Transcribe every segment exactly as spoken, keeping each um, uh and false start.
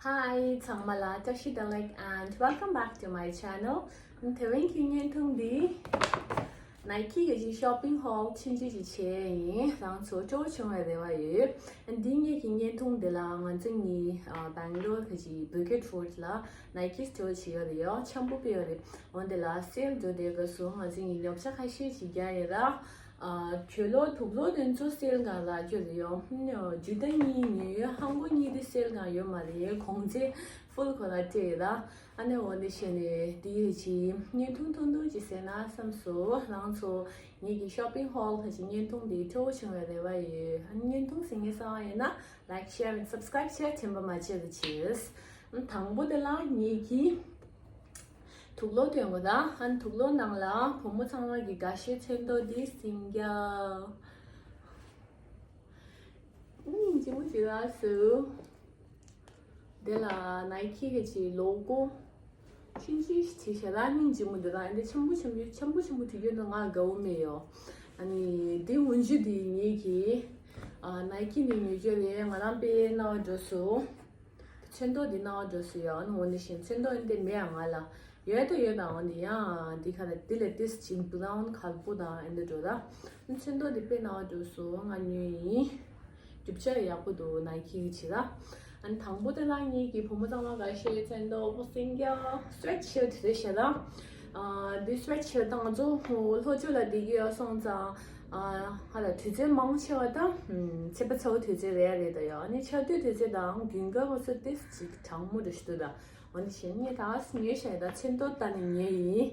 Hi ཚང་མ་ལ་བཀྲ་ཤིས་བདེ་ལེགས། And welcome back to my channel. དེ་རིང་གི་བརྙན་ཐུང་འདི་Nike གི་shopping haul ཆུང་ཆུང་ཅིག་བྱས་ཡིན། རང་ཚོ་སྤྲོ་བོ་བྱུང་བའི་རེ་བ་ཡོད། འདི་ངེད་ཀྱི་བརྙན་ཐུང་འདི་ལ་ང་ཚོ་གཉིས་Bangalore གི་Brigade Road ལ་Nike store ཅིག་ཡོད་རེད་ཡོ། འཆམ་པོ་དཔེ་ཡོད་རེད། འོན་ཏེ་ལ་སེལ་འགྲོ་དེ་ག་སོང་། ང་ཚོ་གཉིས་ཉོ་ཆ་ཁ་ཤས་ཅིག་རྒྱག་ཡོད་ར། ཨ། གྱོད་ལོག་དུག་ལོག་དེ་ཚོ་སེལ་སྒང་ལ་སྐྱོད་ཡོང་། ཇུ་ཏ་གཉིས་ཉོས་ཡོད། ཧང་གོ་གཉིས་དེ་སེལ་སྒང་ཡོད་མ་རེད། གོང་ཚད་ཧྥུལ་ཁོ་ལ་སྤྲད་ཡོད་ད། ཨ་ནི་འོ་འདི་བྱས་ནས་དེ་ཡི་ཅི་བརྙན་ཐུང་ཐུང་ཐུང་ཅིག་བཟོས་ན་བསམ་སོང་། རང་ཚོ་ངེད་ཀྱི་shopping haul ཁ་ཅིག་བརྙན་ཐུང་དེ་སྤྲོ་བོ་བྱུང་བའི་རེ་བ་ཡོད། ཨ་ནི་བརྙན་ཐུང་གཟིགས་མཁན་གསར་པ་ཡིན་ན་like, share and subscribe བྱས་དྲན་པ་མ་བརྗེད་རོགས་གྱིས། དང་པོ་དེ་ལ་ངེད་ཀྱི་དུག་ལོག་སྟོན་དགོས་ད། ཨ་ནི་དུག་ལོག་ནང་ལ་བུ་མོ་ཚང་མ་གི་དགའ་ཤོས་ཚོན་མདོག་འདི་ཟིན་རྒྱ། སྙིང་རྗེ་མོ་ཅིག་ལ་སུ། དེ་ལ་Nike གི་ཅིག་ལོ་གོ་ཆུང་ཆུང་ཞིག་བྲིས་ཤག་ད། སྙིང་རྗེ་མོ་འདུག་ད། འདི་འཆམ་པོ་འཆམ་པོ་འཆམ་པོ་འཆམ་པོ་བྲིས་རྒྱུ་ན་ང་དགའ་བོ་མེད་ཡོ། ཨ་ནི་འདི་འོན་ཆུ་འདི་ངེད་ཀྱི་ཨ་Nike འདི་ཉོ་རྒྱུ་རེད། ང་རང་དཔེ་རྣ་བ་འགྲོ་སོང་། ཚོན་མདོག་འདི་རྣ་བ་འགྲོ་སྲིད་ཡོད། ཨ་ནི་འོ་འདི་བཞིན་ཚོན་མདོག་འདི་མེད་ཡ་ང་ལ་ཡོད་དོ་ཡོད་དང་། འོ་འདི་ཡང་འདི་ག་ལ་འདི་ལས་ཏིས་ཅིག་brown དཀར་པོ་དང་འདི་འགྲོ་ད། ཨ་ནི་ཚོན་མདོག་འདི་དཔེ་རྣ་བ་འགྲོ་སོང་། ང་ཉོས་ཡིན། རྒྱུ་ཆ་ཡག་པོ་འདུག Nike གི་ཆེད་ལ། ཨ་ནི་དང་པོ་དེ་ལ་ངེད་ཀྱི་བུ་མོ་ཚང་མ་དགའ་ཤོས་ཚོན་མདོག་པོ་ཟིན་རྒྱ་sweatshirt རེད་ཤག་ད། ཨ་འདི་sweatshirt དང་ང་ཚོ་ལྷོ་ཕྱོགས་ལ་བསྡད་ཀྱི་ཡོད་སོང་ཙང་། ཨ་ཧ་ལ་དུས་ཚོད་མང་ཆེ་བ་དང་ཚེས་པ་ཚ་བོ་དུས་ཚོད་རེད་རེད་ད་ཡོད། ཨ་ནི་ཆར་དུས་དུས་ཚོད་དང་དགུན་ཁ་སྐབས་སུ་ཏིས་ཅིག་གྲང་མོ་རེད་ཤག་འདུག་ད། འོ་འདི་བཞིན་ངས་ད་ཉོས་ཤག་ད། ཚོན་མདོག་ལྟ་ནས་ཉོས་ཡིན།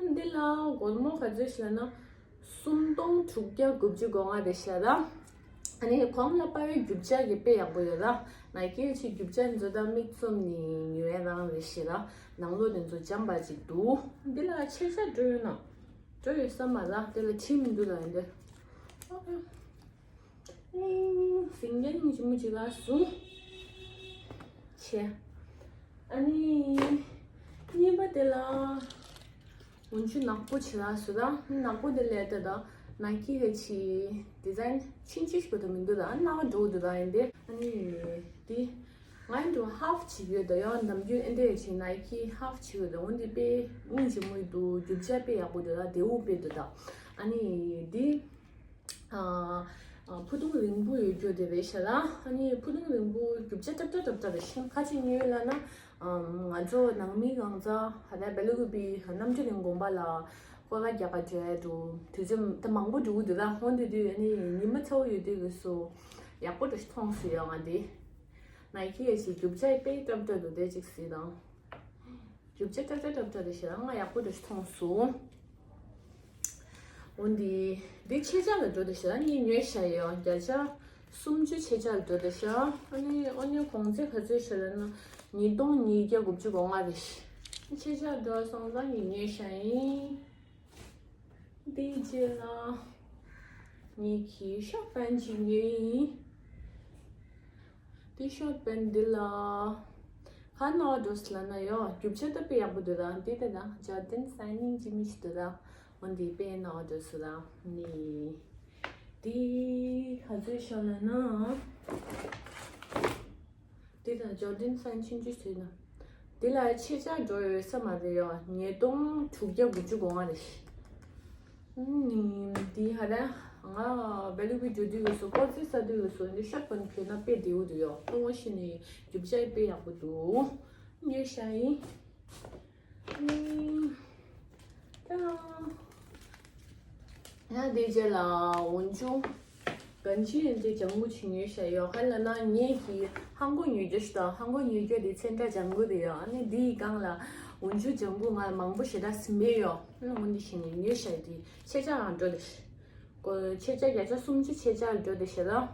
ཨ་འདི་ལ་སྒོར་མོ་ག་ཚོད་ཞེ་ན་སུམ་སྟོང་དྲུག་བརྒྱ་དགུ་བཅུ་གོ་ལྔ་རེད་ཤག་ད། ཨ་ནི་གོང་ལ་པར་རྒྱུ་ཆ་གི་དཔེ་ཡག་པོ་ཡོད་ད། Nike ཆེད་རྒྱུ་ཆ་འཛོ་ད་མིག་བཙུམ་ནས་ཉོས་རང་རེད་ཤག་ད། ནང་ལོགས་དེ་ཚོ་འཇམ་པ་ཅིག་འདུག་འདི་ལ་ཆེ་ཆ་འགྲོ་ཡོད་ན་འགྲོ་ཡོད་ས་མ་རེད། དེ་ལ་ཁྲིམས་འདུག་ལ་ཡིན་དེ། ཟིང་རྒྱ་སྙིང་རྗེ་མོ་ཅིག་ལ་བཟུང་བྱས། ཨ་ནི་གཉིས་པ་དེ་ལ་འོན་ཆུ་ནག་པོ་ཅིག་ལ་བཟུང་ད། ནག་པོ་དེ་ལས་ད་ད་Nike གི་ཆེད་design ཆུང་ཆུང་ཞིག་པོ་དེ་མི་འདུག་ད། ནག་འགྲོ་འདུག་ད་ཡིན་དེ། ཨ་ནི་དེ་ང་ཡིན་འགྲོ་half ཅིག་ཡོད་ད་ཡོད། ནམ་རྒྱུན་ཨེ་འདྲས་ཆེད་Nike half ཅིག་ཡོད་ད། འོན་དེ་དཔེ་སྙིང་རྗེ་མོ་ཡོད་འདུག་རྒྱུ་ཆ་དཔེ་ཡག་པོ་འདུག་ད། བདེ་བོ་དཔེ་འདུག་ད། ཨ་ནི་དེ། ཨ་ཨ་ཕུ་ཐུང་རིང་པོ་ཡོད་རྒྱུ་དེ་རེད་ཤག་ལ། ཨ་ནི་ཕུ་ཐུང་རིང་པོ་རྒྱུ་ཆ་ཏྲབ་ཏྲ་ཏྲབ་ཏྲ་རེད་ཤག་ཁ་ཅིག་ཉོས་ལ་ན། ཨ་ང་ཚོ་ནང་མི་གང་ཚ་ཧ་ད་སྦེ་ལུ་གུ་པི་རྣམ་འགྱུར་རིང་དགོན་པ་ལ་ཀོ་ལ་རྒྱག་ག་འགྲོ་ཡ་འགྲོ་དུས་ཚོད་ད་མང་པོ་འགྲོ་གི་འདུག་ད། ཧོན་དུས་དུས་ཨ་ནི་ཉི་མ་ཚ་བོ་ཡོད་དུས་གི་སོ་ཡག་པོ་འགྲོ་ཞིག་མཐོང་སོང་ཡོད། ང་དེ་Nike ཡ་ཞིག་རྒྱུ་ཆ་དཔེ་ཏྲབ་ཏྲ་འདུག་དེ་ཅིག་སྲིད་དང་། རྒྱུ་ཆ་ཏྲ་ཏྲ་ཏྲ་ཏྲ་དེ་ཞེ་ལ་ང་ཡག་པོ་འདྲ་ཞིག་མཐོང་སོང་། འོ་འདི་འདི་ཆེ་ཆ་ལ་འགྲོ་དེ་ཞེ་ལ་ངས་ཉོས་ཤག་ཡོད། བརྒྱ་ཆ་སུམ་ཅུ་ཆེ་ཆ་ལ་འགྲོ་དེ་ཤག་ཨ་ནི་ཨ་ནི་གོང་ཚད་ག་ཚོད་ཞེ་ལ་ན་ཉིས་སྟོང་ཉིས་བརྒྱ་དགུ་བཅུ་གོ་ལྔ་རེད་ཤག་ཆེ་ཆ་འགྲོ་སོང་ཙང་ངས་ཉོས་ཤག་ཡིན། འདིའི་རྗེས་ལ་ངེད་ཀྱིས་ཤོག་པན་ཅིག་ཉོས་ཡིན། འདི་ཤོག་པན་འདི་ལ་ག་ནང་འགྲོ་སི་ལ་ན་ཡོད། རྒྱུ་ཆ་ད་དཔེ་ཡག་པོ་འདུག་ད། འདི་ད་ད་Jordan signing ཅི་མི་ཞིག་འདུག་ད། འོ་འདི་དཔེ་ནང་འགྲོ་སི་ལ་ནི། འདི་ག་ཚོད་ཤོག་ལ་ན། འདི་དང་Jordan sign ཆུང་ཆུང་བྱས་ན། འདི་ལ་ཆེ་ཆ་འགྲོ་ཡོད་ས་མ་རེད་ཡོད། ཉིས་སྟོང་དྲུག་བརྒྱ་དགུ་བཅུ་གོ་ལྔ་རེད། ཨུམ། འདི་ཧ་ད་ང་བེ་ལུ་བི་འགྲོ་དུས་ཡོད་སོ་ཀོ་ཙི་ས་དུས་ཡོད་སོ་འདི་ཤོག་པན་གྱོན་ན་དཔེ་བདེ་བོ་འདུག་ཡོད། ཨོ་ཤི་ནི་རྒྱུ་ཆ་དཔེ་ཡག་པོ་འདུག་ཉོས་ཤག་ཡིན། ཨུམ། ད། ཡང་དེ་རྗེས་ལ་འོན་ཆུ་གན་ཅི་ཡན་དེ་ལྗང་གུ་ཅིག་ཉོས་ཤག་ཡོད། ག་ལ་ན་ངེད་ཀྱིས་ཧང་གོ་ཉོས་རྒྱུ་ཞིག་དང་ཧང་གོ་ཉོས་རྒྱུ་དེ་ཚན་ཁྲ་ལྗང་གུ་དེ་ཡོད། ཨ་ནི་དེའི་སྒང་ལ་འོན་ཆུ་ལྗང་གུ་ང་ལ་མང་པོ་ཞེ་དྲག་སིམ་པའི་ཡོད། ཨ་ནི་འོན་དེ་ཞིག་ནས་ཉོས་ཤག་དེ་ཆེ་ཆ་རང་འགྲོ་དེ་ཤག་ཆེ་ཆ་བརྒྱ་ཆ་སུམ་ཅུ་ཆེ་ཆ་འགྲོ་དེ་ཤག་ལ།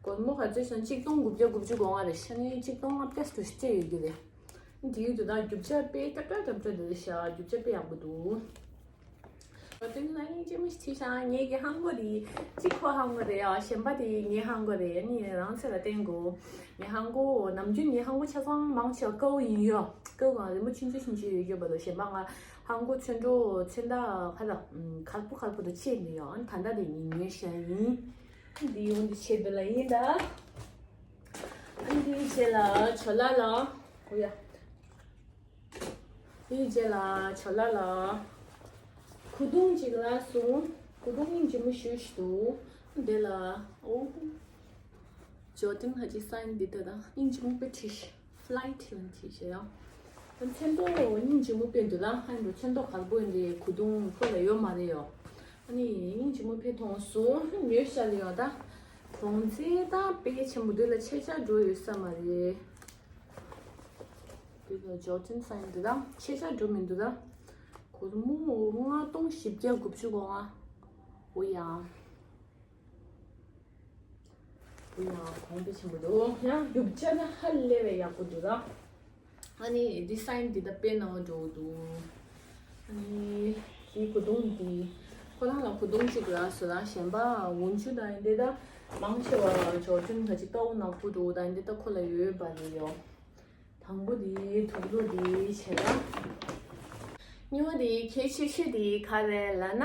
སྒོར་མོ་ག་ཚོད་སོང་གཅིག་སྟོང་དགུ་བརྒྱ་དགུ་བཅུ་གོ་ལྔ་རེད་ཤག་ཨ་ནི་གཅིག་སྟོང་ལྔ་བརྒྱ་ཙམ་ཞིག་སྤྲད་ཡོད་རྒྱུ་རེད། དེའི་དུས་ད་རྒྱུ་ཆ་དཔེ་ཏག་ཏག་ཏག་ཏག་འདུག་ཤག་རྒྱུ་ཆ་དཔེ་ཡག་པོ་འདུག་ཨོ་དེ་ནི་ང་གཉིས་ཅི་མི་ཤི་ཤག་ངེད་ཀྱི་ཧང་གོ་རེད། གཅིག་ཁོ་ཧང་གོ་རེད་ཡ། གཞན་པ་དེ་ངའི་ཧང་གོ་རེད། ཨ་ནི་རང་ཚོད་ལ་བརྟེན་དགོས། ངའི་ཧང་གོ་ནམ་རྒྱུན་ངའི་ཧང་གོ་ཆ་ཚང་མང་ཆེ་བ་ཀའོ་ཡིན་ཡོད། ཀའོ་གང་རི་མོ་ཆུང་ཆུང་ཆུང་ཆུང་ཡོད་རྒྱུ་བ་དང་གཞན་པ་ང་ཧང་གོ་ཚོན་འགྲོ་ཚོན་མདོག་ཁ་ལ་ཁར་པོ་ཁར་པོ་དང་ཆེ་མི་ཡོད། ཨ་ནི་ད་ལྟ་དེ་ངས་ཉོས་ཤག་ཡིན། འདི་ཡོང་འདི་ཆེད་དུ་ལ་ཡིན་ད། ཨ་ནི་དེའི་རྗེས་ལ་ཇོ་ལགས་ལ། འོ་ཡ། དེའི་རྗེས་ལ་ཇོ་ལགས་ལ། ཁུ་རྡུང་གཅིག་ལ་སོང་། ཁུ་རྡུང་སྙིང་རྗེ་མོ་ཞེ་པོ་ཞིག་འདུག་དེ་ལ། འོ། ཇོར་ཌན་ཧ་ཅི་སའིན་འདི་ལྟ་དང་སྙིང་རྗེ་མོ་དཔེ་བྲིས་ཤག Flight ལ་བྲིས་ཤག་ཡ། མཚན་ཐོ་སྙིང་རྗེ་མོ་དཔེ་འདུག་ད། ཨ་ནི་མཚན་ཐོ་གལ་པོ་འདི་ཁུ་རྡུང་ཁོ་ལ་ཡོད་མ་རེད་ཡོ། ཨ་ནི་སྙིང་རྗེ་མོ་དཔེ་མཐོང་སོང་། ཉོས་ཤག་ལེ་ཡོ། ད་གོང་ཚད་ད་དཔེ་ཆེན་པོ་འདུག་ལ། ཕྱེད་ཀ་འགྲོ་ཡོད་ས་མ་རེད། འདི་ལ་ཇོར་ཌན་སའིན་འདུག་ད། ཕྱེད་ཀ་འགྲོ་མི་འདུག་ད། སྒོར་མོ་ལྔ་སྟོང་བཞི་བརྒྱ་དགུ་བཅུ་གོ་ལྔ། འོ་ཡ། འོ་ཡ། གོང་དཔེ་ཆེན་པོ་འདུག་ཡང་རྒྱུ་ཆ་ནི་ཧ་ལས་པའི་ཡག་པོ་འདུག་ད། ཨ་ནི་ཌི་སའིན་འདི་ད་དཔེ་སྣང་བ་འགྲོ་གི་འདུག་ཨ་ནི་དེའི་ཁུ་རྡུང་འདི། ཁོ་རང་ལ་ཁུ་རྡུང་གཅིག་རག་སོང་ད། གཞན་པ་འོག་འཇུག་དང་འདི་ད་མང་ཆེ་བ་ཇོར་ཌན་ཁ་ཅིག་ལྟ་བུ་ནག་པོ་འདུག་ད། འདི་ད་ཁོ་ལ་ཡོད་པ་རེད་ཡོ། དང་པོ་དེ་དུག་ལོག་དེ་བྱས་ན། གཉིས་པ་དེ་གལ་ཆེ་ཤོས་དེ་ག་རེ་ལབ་ན།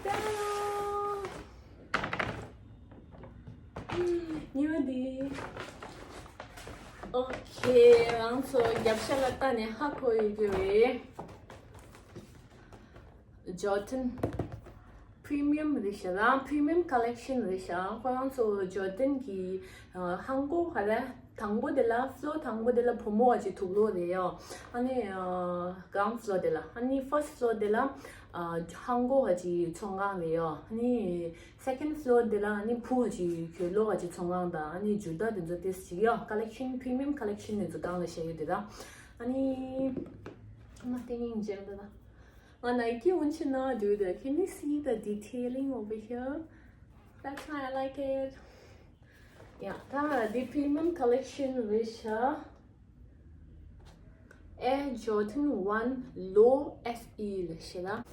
ཏཱ། གཉིས་པ་དེ། ཨོ་ཁེ། རང་ཚོ་རྒྱབ་ཤ་ལ་ལྟ་ནས་ཧ་གོ་ཡོད་རྒྱུ་རེད། ཇོར་ཌན་པི་རི་མི་ཡམ་རེད་ཤག་ལ། པི་རི་མི་ཡམ་ཀོ་ལེག་ཤན་རེད་ཤག་ཁོ་རང་ཚོ་ཇོར་ཌན་གྱི་ཧང་གོ་ག་རེ། དང་པོ་དེ་ལ། ཕི་ལོར་དང་པོ་དེ་ལ་བུ་མོ་བ་ཅིག་དུག་ལོག་རེད་ཡོ། ཨ་ནི་གའུན་ཕི་ལོར་དེ་ལ། ཨ་ནི་ཕར་སི་ཊི་ཕི་ལོར་དེ་ལ་ཧང་གོ་བ་ཅིག་ཚོང་ཁང་རེད་ཡོ། ཨ་ནི་སེ་ཀན་ཌི་ཕི་ལོར་དེ་ལ་ཨ་ནི་བུ་བ་ཅིག་གྱོན་ལོག་བ་ཅིག་ཚོང་ཁང་དང་། ཨ་ནི་ཇུ་ཏ་དེ་ཚོ་ཏོག་ཙམ་ཅིག་ཡོ། ཀོ་ལེག་ཤན། པི་རི་མི་ཡམ་ཀོ་ལེག་ཤན་དེ་ཚོ་སྒང་ལ་བཞག་ཡོད་དེ་ད། ཨ་ནི། ཨ་མ་དེ་སྙིང་རྗེ་འདུག་ད། ང་ནའི་ཀི་འོན་ཆེ་ན་འདུག་ད། Can you see the detailing over here? That's why I like it. ཡ། ད་འདི་པི་རི་མི་ཡམ་ཀོ་ལེག་ཤན་རེད་ཤག Air Jordan One Low S E ལ་ཤེས་ན།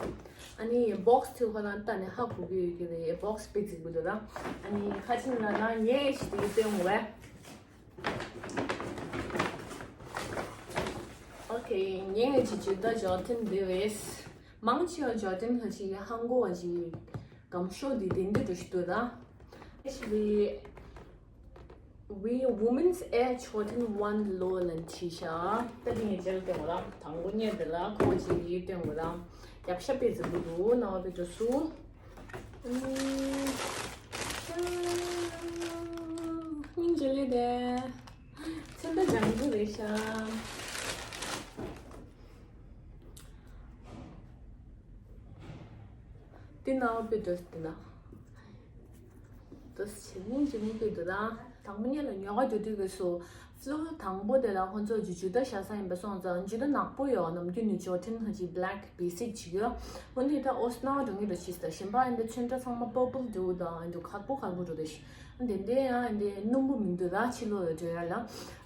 ཨ་ནི་བོག་སི་དེ་ཁོ་རང་ལྟ་ནས་ཧ་གོ་གི་ཡོད་ཀྱི་རེད། བོག་སི་དཔེ་རྫིག་པོ་འདུག་ད། ཨ་ནི་ཁ་ཅིག་ལ་ན་ངས་ཞིག་དེ་སྟོན་འོས། ཨོ་ཁེ། ངས་ཅི་ཇུ་ཏ་ཇོར་ཌན་འདི་རེད། མང་ཆེ་བ་ཇོར་ཌན་ཁ་ཅིག་ཧང་གོ་བ་ཅིག་སྒམ་ཤོག་འདི་དེ་འདྲ་འགྲོ་ཞིག་འདུག་ད། Actually, we women's Air Jordan One Low ལ་བྲིས་ཤག་ད་དེ་ངས་རྗེས་ལ་སྟོན་གོ་ར། དང་པོ་ཉིད་དེ་ལ་ཁོ་ཅིག་གིས་སྟོན་གོ་ར། རྒྱབ་ཤ་དཔེ་རྫིག་པོ་འདུག་ནང་བ་དཔེ་འགྲོ་སོང་། སྙིང་རྗེ་ལེ་དེ། ཚེ་འདི་ལྗང་གུ་རེད་ཤག་དེ་ནང་བུད་འགྲོ་དེ་ན། དོ་སི་ཆེ་སྙིང་རྗེ་མོ་བུད་འདུག་ད། དང་པོ་ཉིད་ལ་ཉོ་ག་འགྲོ་དུས་ཀྱི་སུ། ཕི་ལོར་དང་པོ་དེ་ལ་ཁོང་ཚོ་ཇུ་ཇུ་ཏ་བཞག་ས་ཡིན་པ་སོང་ཙང་ཇུ་ཏ་ནག་པོ་ཡོད། ནམ་རྒྱུན་ནས་ཇོར་ཌན་ཧ་ཅི་བྷི་ལེག་བེ་སིག་བྱེད་ཀྱི་ཡོད། འོན་ཏེ་ད་ཨོ་སྣང་འགྲོ་ངེས་འགྲོ་ཕྱིས་ད། གཞན་པ་ཨ་འདི་ཚོན་ཁྲ་ཚང་མ་པར་པལ་འདུག་ད། ཨ་འདི་ཁག་པོ་ཁག་པོ་འགྲོ་ད་ཤི། ཨ་འདི་འདི་ཡང་ཨ་འདི་སྣུམ་པོ་མི་འདུག་ད། ཕྱི་ལོགས་ལ་འགྲོ་ཡ་ལ།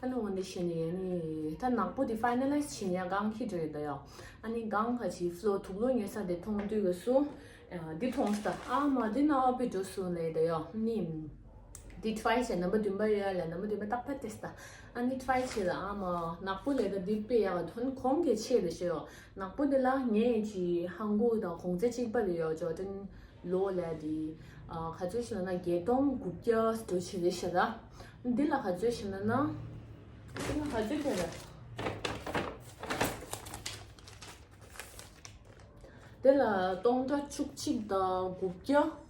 ཨ་ནི་འོན་ཏེ་ཤི་ནི་ཡ་ནི་ད་ནག་པོ་འདི་ཕའི་ནལ་ལའི་ཛི་བྱེད་ཡ་གང་ཁྱི་འགྲོ་ཡོད་ད་ཡོ། ཨ་ནི་གང་ཁ་ཅིག་ཕི་ལོར་དུག་ལོག་ཉོ་ས་དེ་མཐོང་དུས་ཀྱི་སུ། ཨ་འདི་མཐོང་ས་ད། ཨ་མ་འདི་ནང་བ་དཔེ་འགྲོ་སོང་ལེ་ད་ཡོ། ནི། འདི་ཊི་ཝའི་སི་ཡ་ནམ་པ་བདུན་པ་ཡོད་ལ། ནམ་པ་བདུན་པ་རྟག་པར་ཏེ་སི་ད། ཨ་ནི་ཊི་ཝའི་སི་ཡ་ལ། ཨ་མ་ནག་པོ་ལེ་ད། འདི་དཔེ་ཡག་ག་ཐོན་གོང་གི་ཆེ་རེ་ཤོ་ཡོ། ནག་པོ་འདི་ལ་ངས་ཅི་ཧང་གོ་དང་གོང་ཚད་གཅིག་པ་རེ་ཡོ། ཇོར་ཌན་ལོ་ལ་འདི། ཨ་ག་ཚོད་ཤི་ན་ན་བརྒྱད་སྟོང་དགུ་བརྒྱ་འགྲོ་ཆེ་རེ་ཤ་ད། འདི་ལ་ག་ཚོད་ཤི་ན་ན། འདི་ལ་ག་ཚོད་ཐེ་ད། དེ་ལ་སྟོང་ཕྲག་བཅུ་གཅིག་དང་དགུ་བརྒྱ།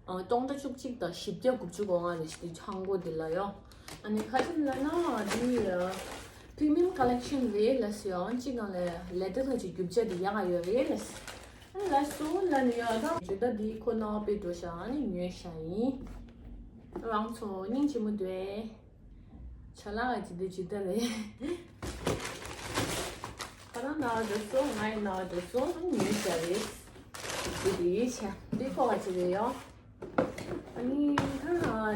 ཨ་སྟོང་ཕྲག་བཅུ་གཅིག་དང་བཞི་བརྒྱ་དགུ་བཅུ་གོ་ལྔ་རེ་ཞིག་དེ་ཧང་གོ་དེ་ལ་ཡོ། ཨ་ནི་ཁ་ཅིག་ལ་ན་འདི་པི་རི་མི་ཡམ་ཀོ་ལེག་ཤན་རེད་ལ་སི་ཡོ། གཅིག་ནང་ལ་ལེ་དར་ལ་ཅིག་རྒྱུ་ཆ་དེ་ཡག་ག་ཡོད་རེད་ལ་སི། ཨ་ལ་སུ་ལ་ནི་ཡོ་ད། ཇུ་ཏ་དེ་ཁོ་ནང་པའི་འགྲོ་ཤ་ཨ་ནི་ཉོས་ཤ་ཡིན། རང་ཚོ་སྙིང་རྗེ་མོ་འདུག་ཨེ། ཆ་ལག་ཅི་འདི་ཇི་ལྟར་རེད། ཁོ་རང་ནང་འགྲོ་སོང་། ང་ཡི་ནང་འགྲོ་སོང་། ཉོས་བྱ་རེད། འདི་འདི་ཆ་འདི་ཁོ་ག་ཅི་རེད་ཡོ། ཨ་ནི་ཁ་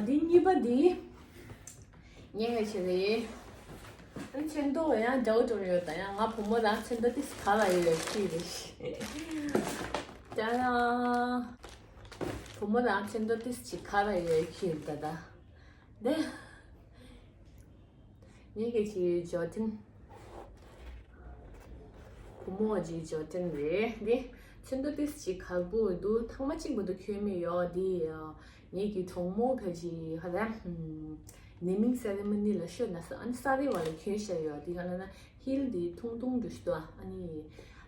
འདི་གཉིས་པ་འདི། ངས་ག་ཅི་རེད། ཨ་ནི་ཚོན་མདོག་ཡང་འདྲ་བོ་འདྲ་བོ་ཡོད་ད། ཡང་ང་བུ་མོ་རང་ཚོན་མདོག་ཏིས་ག་ལ་ཡོད་ཡོད་ཁྱི་རེད། ད་ཡང་བུ་མོ་རང་ཚོན་མདོག་ཏིས་ཅི་ག་ལ་ཡོད་ཡོད་ཁྱི་རེད་ད་ད། འདི། ངེད་ཀྱི་ཇོར་ཌན། བུ་མོ་གི་ཇོར་ཌན་རེད། འདི་ཚོན་མདོག་ཏིས་ཅིག་གལ་པོ་འདུག་ཐེངས་མ་གཅིག་མ་གཏོགས་གྱོན་མེད་ཡོ། འདི་ངེད་ཀྱི་གྲོགས་མོ་ཕལ་ཆེར་ཧ་ལས། Naming ceremony ལ་ཤོད་ན་ས་ཨ་ནི་ས་རེ་བ་ལ་གྱོན་བཞག་ཡོད། དེ་ག་ལ་ན་ཧིལ་དེ་ཐུང་ཐུང་འདྲ་ཞིག་འདུག་ཨ་ནི་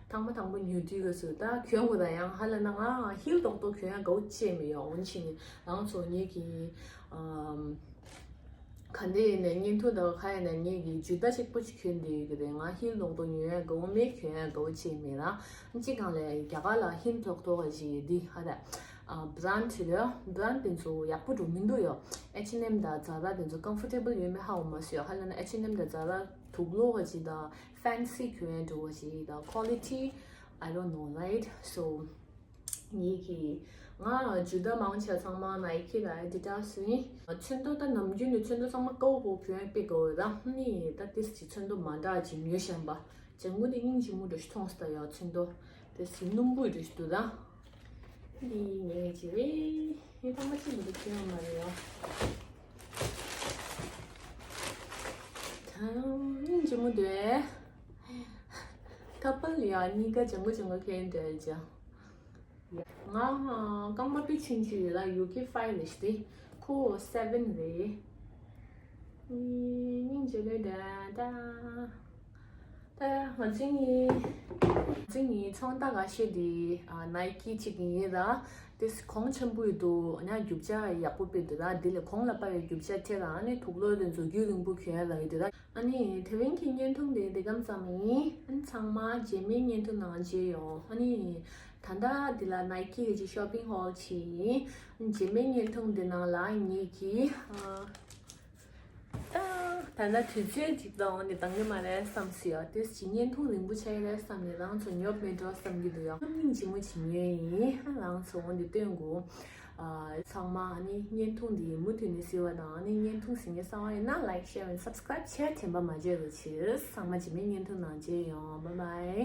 ཐང་མ་དང་པོ་ཉོ་དུས་སྐབས་སུ་ད་གྱོན་དགོས་ད་ཡང་ཧ་ལ་ན་ང་ཧིལ་ཏོག་ཏོག་གྱོན་ཡ་དགའ་བོ་ཅིག་མི་ཡོང་། འོན་ཆེ་ནི་རང་ཚོ་ངེད་ཀྱི་ཨམ། ག་འདྲ་ཡིན་ནའི་བརྙན་ཐུང་དང་ག་ཡིན་ནའི་ངེད་ཀྱི་ཇུ་ད་གཅིག་པོ་ཅིག་གྱོན་བསྡད་ཡོད་ཀྱི་རེད། ང་ཧིལ་ཏོག་ཏོག་ཉོ་ཡ་དགའ་བོ་མེད། གྱོན་ཡ་དགའ་བོ་ཅིག་མེད་ལ། གཅིག་གང་ལས་རྒྱ་གར་ལ་ཧིལ་ཏོག་ཏོག་ཅིག་འདི་ཧ་ད་བྷ་རན་ཌི་རེད། བྷ་རན་ཌི་དེ་ཚོ་ཡག་པོ་འགྲོ་མི་འདུག་ཡོ། H&M དང་Zara དེ་ཚོ་comfortable ཡོད་མེད་ཧ་གོ་མ་སོང་ཡོ། ཧ་ལ་ན་H&M དང་Zara དུག་ལོག་ག་ཅིག་དང་fancy གྱོན་ཡ་འགྲོ་བ་ཅིག་དང་quality I don't know, right? So ངེད་ཀྱི་ང་ཇུ་ད་མང་ཆེ་ཚང་མ་Nike དང་Adidas ཡིན། ཚོན་མདོག་ད་ནམ་རྒྱུན་ནས་ཚོན་མདོག་ཚང་མ་དཀར་པོ་གྱོན་དཔེ་དགའ་བོ་ར་ནི་ད་ཏིས་ཀྱི་ཚོན་མདོག་མ་འདྲ་ཅིག་ཉོས་བཞག་པ། ལྗང་གུ་དེ་སྙིང་རྗེ་མོ་འདྲ་ཞིག་མཐོང་སྟེ་ཡོ། ཚོན་མདོག་དེ་སི་སྣུམ་པོ་འདྲ་ཞིག་འདུག་ད། འདི་ངས་ཅི་རེད། ངས་ཐོག་མ་ཅི་འདུག་གྱོན་ཡོད་མ་རེད་ཡོ། ད་སྙིང་རྗེ་མོ་འདུག་ཨེ། ཁ་པར་ལ་ཡ་གཉིས་ཀ་ལྗང་གུ་ལྗང་གུ་གྱོན་འདྲ་ཅིག་ང་རྐང་པ་དཔེ་ཆུང་ཆུང་ཡོད་ལ་ཡུ་ཀེ་ཕའི་རེད་ཤག་དེ་ཁོ་སེ་ཝེན་རེད། སྙིང་རྗེ་ལོས་འདྲ་ད། ད་ང་ཚོ་ནི་ང་ཚོ་ནི་ཚོང་རྟགས་ཁ་ཤས་དེ་ནའི་ཀི་གཅིག་ཡིན་ར། དེ་གོང་ཆེན་པོ་ཡོད་འདུག་ཨ་ནི་རྒྱུ་ཆ་ཡག་པོ་དཔེ་འདུག་ད་དེ་ལས་གོང་ལ་དཔའ་བའི་རྒྱུ་ཆ་ཁྱེར་ར། ཨ་ནི་དུག་ལོག་དེ་ཚོ་རྒྱུན་རིང་པོ་གྱོན་ཡ་ལ་ཡོད་དེ་ད། ཨ་ནི་དེ་རིང་གི་བརྙན་ཐུང་དེ་འདི་གམ་ཙམ་ཡིན། ཨ་ནི་ཚང་མ་རྗེས་མའི་བརྙན་ཐུང་ནང་མཇལ་ཡོང་། ཨ་ནི་ད་ལྟ་འདི་ལ་ནའི་ཀི་གི་ཅིག་ཤོ་པིང་ཧོལ་བྱས་ཡིན། རྗེས་མའི་བརྙན་ཐུང་འདི་ནང་ལ་ངེད་ཀྱིས་ཨ་ད་ད་ལྟ་དུས་ཚོད་ཅིག་དང་འོང་ནས་འདང་གི་མ་རེད་བསམ་སྲིད་ཡོ། དེ་ཅིག་བརྙན་ཐུང་རིང་པོ་ཆགས་ཀྱི་རེད་བསམ་ནས་རང་ཚོ་ཉོབ་མེད་འགྲོ་བསམ་གྱི་འདུག་ཡོ། སྙིང་རྗེ་མོ་བྱེད་ཉོས་ཡིན། རང་ཚོ་འོང་དེ་སྟོན་དགོས། ཚང་མ་ཨ་ནི་བརྙན་ཐུང་འདི་མུ་མཐུད་ནས་གཟིགས་པ་དང་ཨ་ནི་བརྙན་ཐུང་གཟིགས་མཁན་གསར་པ་ཡིན་ན་like, share and subscribe བྱས་དྲན་པ་མ་བརྗེད་རོགས་གྱིས། ཚང་མ་རྗེས་མའི་བརྙན་ཐུང་ནང་མཇལ་ཡོང་། Bye bye.